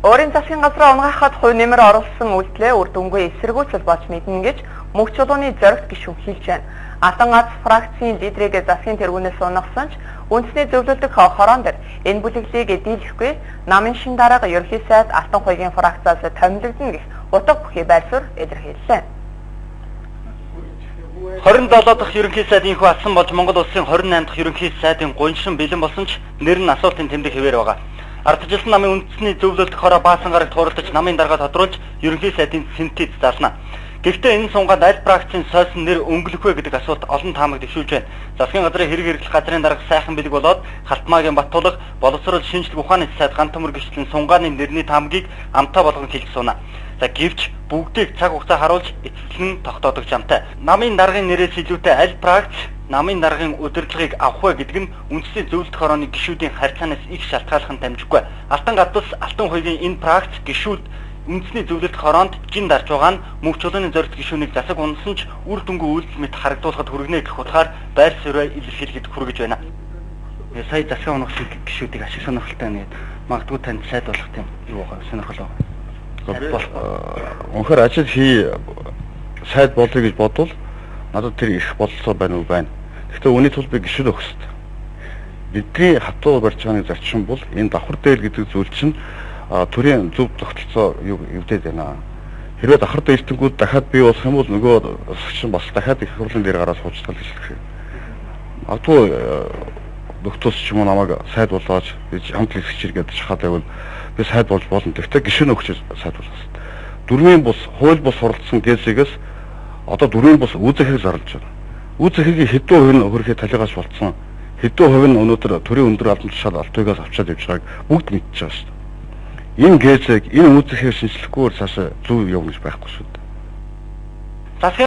Өөрийн засгийн газраа унгахад хувь нэмэр оруулсан үйлдэлээ үр дүнгүй эсэргүүцэл болж мэднэ гэж Мөнх чулууны зоригт гишүүн хэлж байна. Алтан гац фракцийн лидерийг засгийн тэргүүнээс унгасан ч үндэсний зөвлөлдөх хороон дээр энэ бүлэглэлийг дийлэхгүй намын шин дарга ерөнхий сайд Алтан хуйгийн фракциас томилогдоно гэх утга бүхий байр суурь илэрхийллээ. 27 дахь ерөнхий сайд инхүү алсан болж Монгол улсын 28 дахь ерөнхий сайдын гуньшин бэлэн болсон ч нэр нь асуултын тэмдэг хэвээр байгаа. Ардчилсан намын үндэсний зөвлөлт хороо баасан гарагт хуралдаж намын дарга тодруулж ерөнхий сайдын синтез зарлана. Гэхдээ энэ сунгаанд аль фракцийн сойсон нэр өнгөлөх вэ гэдэг асуулт олон таамаг дэвшүүлж байна. Засгийн газрын хэрэг хэрэглэх газрын дарга сайхан бэлэг болоод Халтмаагийн Баттулга, боловсрол шинжлэх ухааны сайд ган төмөр гişлэн сунгааны нэрний таамагийг амтаа болгон хэлж сууна. За гэвч бүгдийг цаг хугацаа харуулж эцэслэн тогтоодог жамтай. Намын даргын нэрээс илүүтэй аль фракц намын даргын удирдлагыг авах вэ гэдэг нь үндэсний зөвлөлт хорооны гишүүдийн харьцаанаас их шалтгааллах нь дамжихгүй. Алтан гадас Алтан хуйгийн энэ фракц гишүүд үндэсний зөвлөлт хороонд жин дарж байгаа нь Мөнх чулууны зоригт гишүүнийг засаг унсан ч үр дүнгүй үйлдэл мэт харагдуулахад хүргэнэ гэх утгаар байр сууриа илэрхийлэхэд хүргэж байна. Сая засгийн унгах гишүүдийг ашиг сонирхолтой байна гэдэг магадгүй танд сайд болох тийм юу байгаа сонирхол байгаа. Үнэхээр ажил хий сайд болъё гэж бодвол надад тэр их бололцоо байна уу байна. Гэхдээ үүний тулд би гишүүн өгөх хэрэгтэй. Бидний хатуу барьж байгаа нэг зарчим бол энэ давхар дээл гэдэг зүйл чинь төрийн зөв тогтолцоо юу эвдээд байна. Хэрвээ давхар дээлтэнгүүд дахиад бий болох юм бол нөгөө засагч чинь бас дахиад их хурлын дээр гараад суучихдаг гэж хэлэх юм. Магадгүй нөхдөс ч юм уу намайг сайд болгооч хамт хэсэгч гэдэг шахаад байвал би сайд болж болно. Гэхдээ гишүүн өгч сайд болох хэрэгтэй. Дөрвийн бус, хууль бус суралцсан ГЭС-ээс одоо дөрвийн бус үүзэхийг зарлж байна. Үүзэхийг хэдэн хувь нь хөрхий талигаас болцсон, хэдэн хувь нь өнөөдөр төрийн өндөр албан тушаал алтуйгаас авчаад явж байгааг бүгд мэдчихэж байгаа шүү дээ. Энэ ГЭС-ийг энэ үүзэхийг шинжлэхгүйгээр цаашаа зөв явна гэж байхгүй шүү дээ.